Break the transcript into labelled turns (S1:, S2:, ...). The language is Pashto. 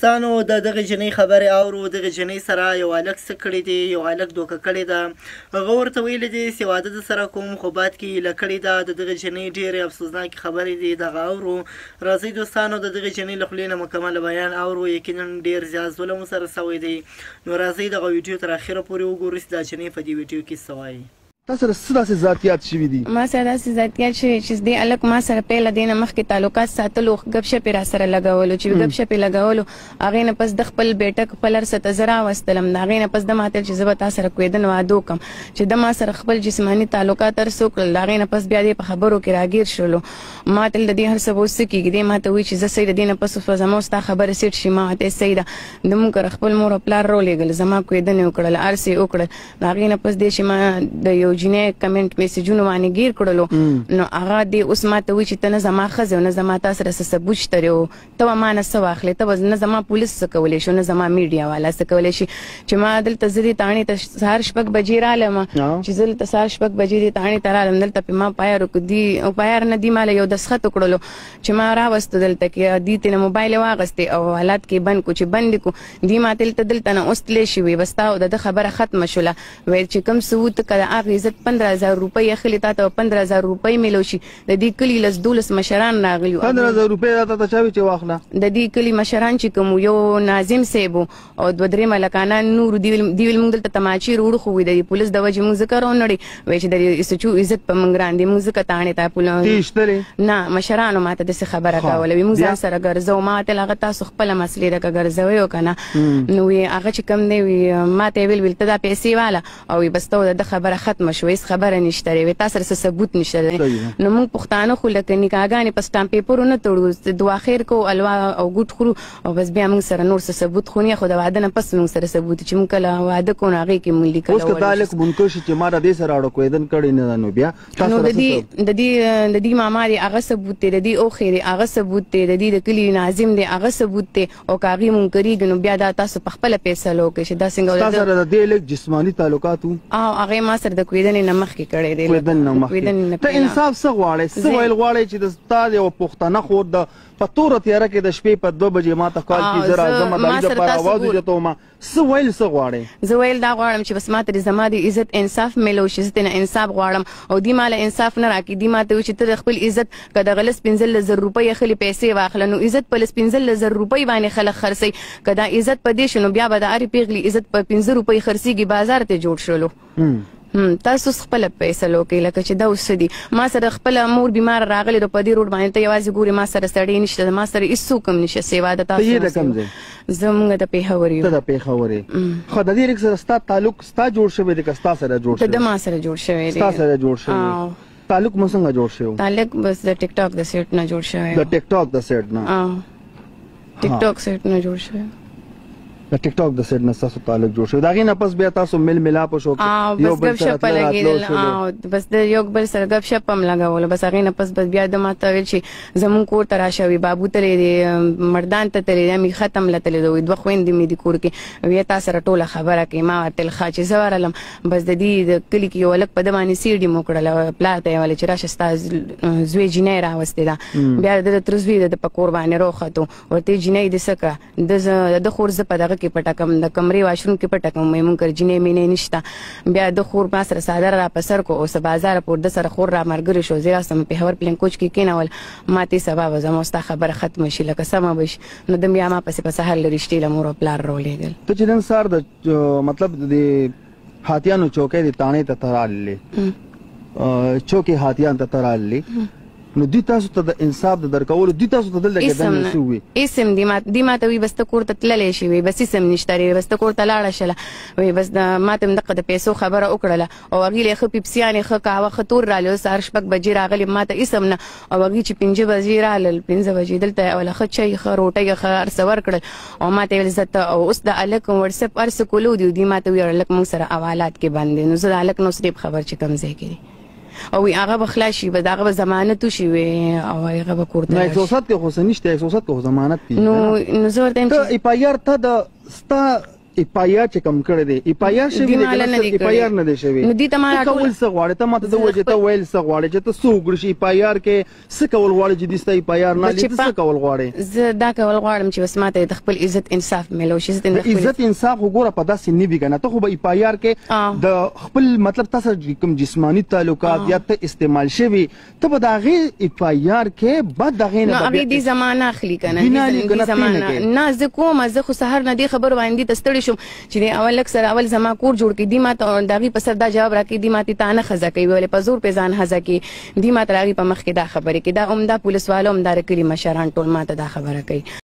S1: دوستانو د دغې جنۍ خبرې اورو. دغې جنۍ سره یو هلک څه کړي دي، یو هلک دوکه کړې ده. هغه ورته ویلي دي چې واده د سره کوم، خو بعد کې یې ایله کړې ده. د دغې جنۍ ډېرې افسوسناکې خبرې دي، دغه اورو. راځئ دوستانو د دغې جنۍ له خولې نه مکمل بیان اورو. یقینا ډېر زیات ظلم ورسره سوی دی. نو راځئ دغه ویډیو تر اخره پورې وګورو چې دا جنۍ په دې ویډیو کې څه وایي.
S2: تا سره څه داسې ذاتیات شوي دي؟
S3: ما سره داسې ذاتیات شوي چې دې هلک ما سره پیله دې نه مخکې تعلقات ساتلو، ګپ شپ یې راسره لګولو. چې ګپ شپ یې لګولو هغې نه پس د خپل بیټک خپل هر څه ته زه راوستلم. د هغې نه پس ده ماته ویل چې زه به تا سره کوېدن واده وکړم. چې ده ما سره خپل جسماني تعلقات هر څه وکړل، د هغې نه پس بیا دې په خبرو کې راګیر شولو. ما ته د دې هر څه به اوس څه کېږي؟ دې ما ته وایي چې زه صحیح ده، دې نه پس اوس به زما او ستا خبره سیټ شي. ما ورته صحیح ده. ده مونږ کره خپل مور او پلار رولېږل، زما کوېدن یې وکړل، هر څه یې وکړل. د هغې نه پس دې چې ما د یو جینۍ کمنټ میسجونو باندې ګیر کړلو، نو هغه دی اوس ما ته وایي چې ته نه زما ښځه او نه زما تا سره څه ثبوت شته دی، ته به ما نه څه واخلې، ته به نه زما پولیس څه کولی شي، نه زما میډیا والا څه کولی شي. چې ما دلته زه دې تاڼې ته سهار 6 بجې رالم، چې زه دلته سهار 6 بجې دې تاڼې ته رالم، دلته پې ما پایار وکړو. دي پایار نه دي ما له یو دستخط وکړلو چې ما راوستو دلته کې. دي ترې موبایل یې واخیستې او حالات کې بند کو. چې بند کو دي ما ته دلته نه اوس تللی شي، وي بس تا او د ده خبره ختمه شوله. ویل چې کوم څه وو ته که د هغې عزت 15,000 روپۍ اخلي، تا ته 15,000 روپۍ میلو شي. د دې کلي 10 12 مشران راغلي.
S2: 15,000 روپۍ راته ته چا وي چې واخله؟
S3: د دې کلي مشران چې کوم یو ناظم صاحب او 2 3 ملکانان نور دی ویل موږ دلته تماچې وروړو، خو د پولیس د وجې موږ ځکه راونړي. وایي چې د ایس ایچ او عزت په موږ ګران دی، موږ ځکه تاڼې ته نه مشرانو ماته داسې خبره کوله، وي موږ ځان سره ګرځو. ما ته هغه تاسو خپله مسلې ده که ګرځوئ او که نه. نو هغه چې کوم دی ما ته یې ویل ته دا پیسې واله او بس ته د خبره ختمه شوه، هېڅ خبره نشته دی، تا سره څه ثبوت نشته دی. نو موږ پښتانه خو لکه نکاحګانې په سټامپ پیپرو نه تړو، دعا خیر کوو، الوا او ګوټ خورو او بس بیا موږ سره نور څه ثبوت خو نه. خو د واده نه پس موږ سره ثبوت چې موږ کله واده کوو نو هغې کې موږ لیکل.
S2: اوس که دا هلک منکر شي چې ما د دې سره اړه کوېدن کړې نه ده، نو بیا
S3: نو د دې ماما دی هغه ثبوت دی، د دې اوښې دی هغه ثبوت دی، د دې د کلي ناظم دی هغه ثبوت دی. او که هغې منکرېږي نو بیا دا تاسو په خپله فیصله وکړئ چې دا څنګه.
S2: ستا سره د دې هلک جسماني تعلقات وو؟
S3: او هغې ما سره د کوېدنې نه مخکې کړی دی.
S2: کوېدن نه مخکې. ته انصاف څه غواړې؟ څه ویل غواړې چې د ستا یوه پښتنه خور د په توره تیاره کې د شپې په 2 بجې ما ته کال کړي، زه راځم د هغې دپاره اواز اوچتوم، څه ویل څه غواړې؟
S3: زه ویل دا غواړم چې بس ما ته زما د عزت انصاف میلو شي، زه ترې انصاف غواړم. او دی ما له انصاف نه راکړي. دی ما ته وایي چې ته د خپل عزت که دغه 10 15,000 روپۍ اخلي پیسې واخله، نو عزت په 10 15,000 روپۍ باندې خلک خرڅوي. که دا عزت په دې شو نو بیا به د هرې پېغلې عزت په 5 روپۍ خرڅېږي، بازار ته جوړ شولو. تاسو خپله فیصله وکړئ لکه چې دا اوس څه دي. ما سره خپله مور بیماره راغلې ده په دې روډ باندې، ته یوازې ګورې ما سره سړی نشته، ما سره هېڅوک هم نشته سوا د تاسو.
S2: ته یې د کوم ځای؟
S3: زه مونږ د پېښور یو.
S2: ته د پېښور یې. ښه د دې هلک سره ستا تعلق ستا جوړ شوی دی که ستا سره جوړ شوی؟
S3: د ما سره جوړ شوی دی.
S2: ستا سره جوړ شوی. تعلق مو څنګه جوړ شوی؟
S3: تعلق بس د ټیک ټاک د سیټ نه جوړ شوی.
S2: د ټیک ټاک د سیټ نه؟
S3: ټیک ټاک سیټ نه جوړ شوی.
S2: د ټیک ټاک د سیټ نه ستاسو تعلق جوړ شو. د هغې نه پس بیا تاسو مل ملاپ شو،
S3: یو بل سره لګېدل؟ بس د یو بل سره ګپ شپ هم لګولو. بس هغې نه پس بس بیا ده ما ته ویل چې زمونږ کور ته راشه، وي بابو تللی دی، مردان ته تللی دی، مې ختم له تللی دی، وي 2 خویندې مې دي کور کې، وي تا سره ټوله خبره کوي. ما ورته ویل ښه. چې زه ورغلم بس د دې د کلي کې یو هلک په ده باندې سیډي مو کړله، پلار ته یې ویل چې راشه ستا زوی جینۍ راوستې ده. بیا د ده تره زوی د ده په کور باندې راوختو، ورته یې جینۍ دې څه کړه؟ د ده خور زه په دغه کې پټه کړم، د کمرې واشروم کې پټه کړم، وایي مونږ کره جینۍ مینې نشته. بیا د خور ما سره څادر را په سر کو او څه بازاره پورې ده سره خور را ملګرې شو. زه راستم پېښور پلین کوچ کې کېنول، ما ته یې سبا به زما ستا خبره ختمه شي لکه سمه به شي. نو ده بیا ما پسې په سهار له رشتې له مور او پلار راولېږل.
S2: ته چې نن سهار د مطلب د هاتیانو چوکۍ د تاڼې ته ته راللې، چوکې هاتیان ته ته راللې، نو دوی تاسو ته د انصاف د درکولو دوی تاسو ته دلته کې دننه څه ووایي؟
S3: اسم دی ما ته وایي بس ته کور ته تللی شي، وایي بس اسم نشته دی، بس ته کور ته لاړه شله، وایي بس ما ته هم دقه د پیسو خبره وکړله. او هغې له ښه پیپسیانې ښه قهوه ښه تور راغلی. اوس سهار 6 بجې راغلې ما ته اسم نه. او هغې چې 5 بجې رالل، 5 بجې دلته یې وله ښه چای ښه روټۍ ښه هر څه ورکړل. او ما ته یې ویل زه ته او اوس د هلک واټساپ هر څه کولو دي، دوی ما ته وویل هلک موږ سره حوالات کې بند دی. نو زه د هلک نه اوس ډېر خبر چې کوم ځای کې دی. او وی هغه به خلاص شي، بس هغه به ضمانت وشي، وی او هغه به کور ته
S2: نه 107 کې خو څه نشته، 107 کې خو ضمانت کېږي.
S3: نو زه ورته وایم
S2: ته اف آی آر ته د ستا اف آی آر چې کم کړی دی، اف آی آر شوی دی کنه؟ اف آی آر نه دی شوی.
S3: نو دې ته ما
S2: کول څه غواړې؟ ته ماته د وجه ته ویل څه غواړې چې ته څه وکړې چې اف آی آر کې څه کول غواړې، چې دې ستا اف آی آر نه لې، څه کول غواړې؟
S3: زه دا کول غواړم چې بس ماته د خپل عزت انصاف ملو شي.
S2: د عزت انصاف وګوره په داسې نه وي کنه. ته خو به اف آی آر کې د خپل مطلب تاسو کوم جسمانی تعلقات یا ته استعمال شوی، ته به د هغې اف آی آر کې بعد د هغې
S3: نه هغې دې زمانه اخلي که نه؟ دې زمانه نه زه کومه. زه خو سهار نه دې خبرو باندې ته ستړې شوم چې د اول لک سره اول زما کور جوړ کړي، دی ماته د هغې په سر دا جواب راکړي، دی ماته تا نه ښځه کوي، ولې په زور پې ځان ښځه کوي. دی ماته د هغې په مخ کې دا خبرې کوي. دا همدا پولیس والو، همدا د کلي مشران ټول ماته دا خبره کوي.